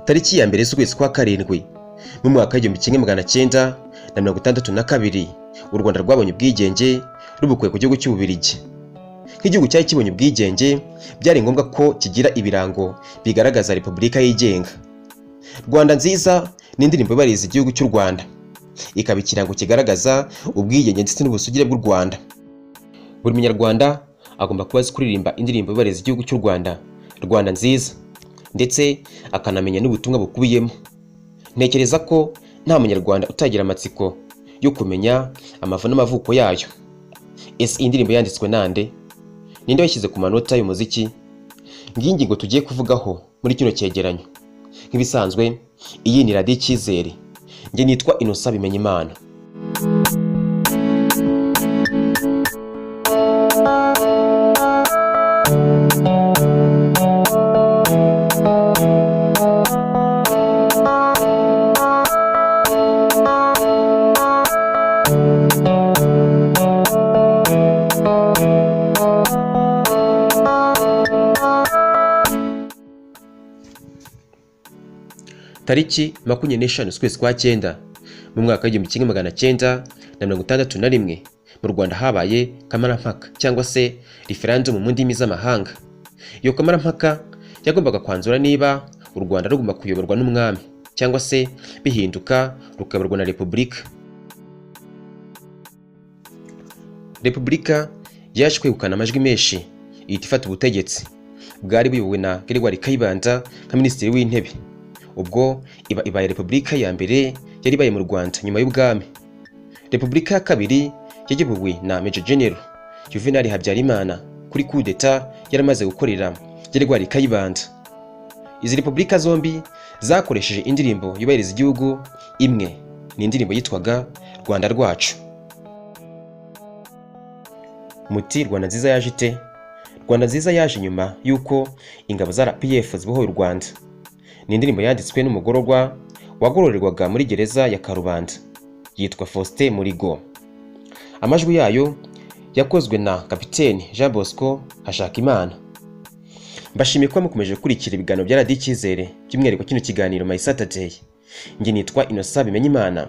Tariki ya 1 z'ukwezi kwa 7 mu mwaka 1962 u Rwanda rwabonye ubwigenge rubukuye ku gihugu cy'Ububiligi. Nk'igihugu cyari kibonye ubwigenge byari ngombwa ko kigira ibirango bigaragaza Repubulika yigenga. Rwanda nziza ni indirimbo ibariza igihugu cy'u Rwanda, ikaba ikirango kigaragaza ubwigenge ndetse n'ubusugire bw'u Rwanda. Buri munyarwanda agomba kuba azi kuririmba indirimbo ibariza igihugu cy'u Rwanda, Rwanda nziza, ndetse akanamenya n'ubutumwa bukubiyemo. Ntekereza ko nta munyarwanda utagira amatsiko yo kumenya amavu n'amavuko yayo. Ese iyi ndirimbo yanditswe nande? Ninde washyize ku manota y'umuziki? Ngiyi ingingo tugiye kuvugaho muri kino cyegeranyo. Nk'ibisanzwe, iyi ni Radiyo Icyizere. Njye nitwa Innocent Bimenyimana. Tariki 25 z'ukwezi kwa 9 mu mwaka 1961 mu Rwanda habaye kamarampaka cyangwa se referendum mu ndimi z'amahanga. Iyo kamarampaka yagombaga kwanzura niba u Rwanda rugomba kuyoborwa n'umwami cyangwa se bihinduka rukayoborwa na Repubulika. Repubulika yaje kwegukana amajwi menshi ihita ifata ubutegetsi bwari buyobowe na Gregoire Kayibanda nka Minisitiri w'Intebe. Ubwo iba ibaye Repubulika ya mbere yari ibaye mu Rwanda nyuma y'ubwami. Repubulika ya kabiri yayobowe na Major General Juvenal Habyarimana kuri coup d'etat yaramaze gukorera Gregoire Kayibanda. Izi repubulika zombi zakoresheje indirimbo yubahiriza igihugu imwe, ni indirimbo yitwaga Rwanda rwacu. Muti Rwanda nziza yaje ite? Rwanda nziza yaje nyuma y'uko ingabo za RPF zibohoye u Rwanda. Ni indirimbo yanditswe n'umugororwa wagororerwaga muri gereza ya Karubanda yitwa Faustin Murigo. Amajwi yayo yakozwe na Kapiteni Jean Bosco Hashakimana. Mbashimiye kuba mukomeje gukurikira ibiganiro bya Radiyo Icyizere, by'umwihariko kino kiganiro My Saturday. Njye nitwa Innocent Bimenyimana.